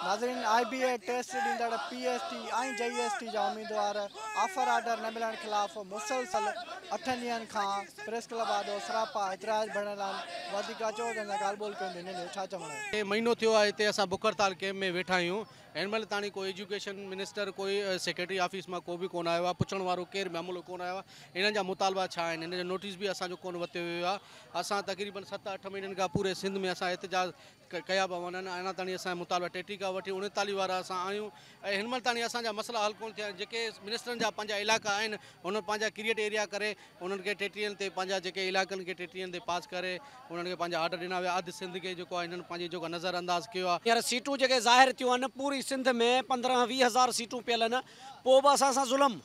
ناظرين آء بي A test ڏيندڙ P S T ۽ J S T جا اميدوار آفر آرڊر نه ملڻ خلاف مسلسل اٺن ڏينهن کان پريس ڪلب آڏو سراپا احتجاج بڻيل آهن وڌيڪ اچو ته هن سان ڳالهه ٻولهه ڪيون ته هنن جو ڇا چوڻ آهي. مهينو ٿيو آهي هتي اسان بک هڙتال ڪئمپ ۾ ويٺا آهيون هن مهل تاڻي ڪو ايجوڪيشن منسٽر ڪوئي سيڪريٽري آفيس مان ڪو به ڪونه آيو آهي پڇڻ وارو ڪير به عملو ڪونه آيو آهي انهن جا مطالبا ڇا آهن انهن جو نوٽيس به اسان جو ڪونه ورتو ويو آهي اسان تقريبن ست اٺ مهينن کان پوري سنڌ ۾ اسان احتجاج ڪيا پيا وڃن اڃا تاڻي اسان جا مطالبا ٽيٽي کان وٺي 39 وارا اسان آهيون ۽ هن مهل تاڻي اسان جا مسئلا حل ڪونه ٿيا آهن جيڪي منسٽرن جا پنهنجا علائقا آهن انهن پنهنجا ڪريئيٽ ايريا ڪري انهن کي ٽيٽين تي پنهنجا جيڪي علائقن کي ٽيٽين تي پاس ڪري انهن کي پنهنجا آرڊر ڏنا ويا اڌ سنڌ کي جيڪو آهي انهن پنهنجي جيڪو نظر انداز ڪيو آهي. هينئر سيٽون جيڪي ظاهر ٿيون آهن پوري سنڌ ۾ 15 20 هزار سيٽون پيل آهن پوء به اسان سان ظلم.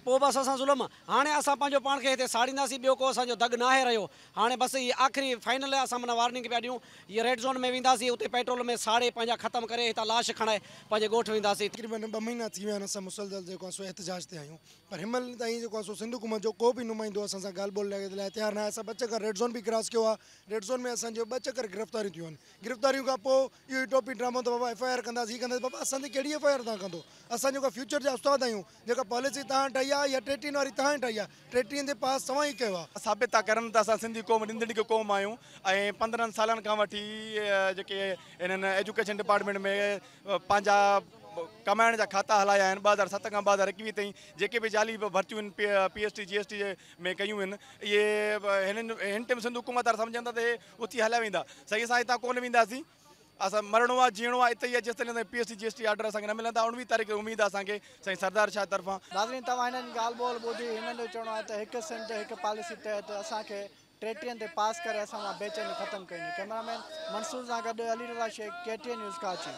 پوء به اسان سان ظلم. هاڻي اسان پنهنجو پاڻ کي هتي ساڙينداسين، ٻيو ڪو اسان جو دڳ ناهي رهيو. هاڻي بس هي آخري فائنل اسان معنيٰ وارننگ پيا ڏيون. هي ريڊ زون ۾ وينداسين، اتي پيٽرول ۾ ساڙي پنهنجا ختم ڪري هتان لاش کڻائي پنهنجي ڳوٺ وينداسين. تقريبن ٻه مهينا ٿي ويا آهن اسان مسلسل جيڪو آهي سو احتجاج تي آهيون پر هن مهل تائين جيڪو آهي سو سنڌ حڪومت جو ڪو به نمائندو اسان سان ڳالهه ٻولهه لاء تيار ناهي. اسان ٻه چڪر ريڊ زون به ڪراس ڪيو آهي، ريڊ زون ۾ اسان جو ٻه چڪر گرفتاريون ٿيون آهن. گرفتاريون کان پوء اهو ئي ٽوپي ڊرامو ته بابا ايف I R ڪنداسين هي ڪنداسين بابا اسان تي ڪهڙي ايف I R توهان ڪندو اسان جيڪو فيوچر جا استاد آهيون جيڪا پاليسي توهان ٺاهي آهي يا ٽيٽين واري توهان ئي ٺاهي آهي ٽيٽين تي پاس توهان ئي ڪيو آهي. ثابت ٿا ڪرن ته اسان سنڌي قوم ننڌڻڪي قوم آهيون ۽ 15 سالن کان وٺي جيڪي هنن ايجوڪيشن ڊپارٽمينٽ ۾ پنهنجا ڪمائڻ جا کاتا هلايا آهن 2007 کان 2021 تائين جيڪي به جعلي ڀرتيون هن P S T J S T ۾ ڪيون آهن اهي هنن هن ٽيم سنڌ حڪومت وارا سمجهن ٿا ته هي اٿي هليا ويندا سائين اسان هتان ڪونه وينداسين اسان مرڻو آ جيئڻو آ اتي ئي آ جيستائين اسان کي P S T J S T order اسان کي نه ملندا 19 تاريخ جي اميد آ اسان کي سائين سردار شاهه طرفان. ناظرين توهان هنن جي ڳالهه ٻولهه ٻڌي هنن جو چوڻو آهي ته هڪ سنڌ هڪ پاليسي تحت اسان کي ٽيٽين تي پاس ڪري اسان مان بيچيني ختم ڪئي وڃي ڪئميرا مين منصور سان گڏ Ali Raza Shaikh K T N news Karachi.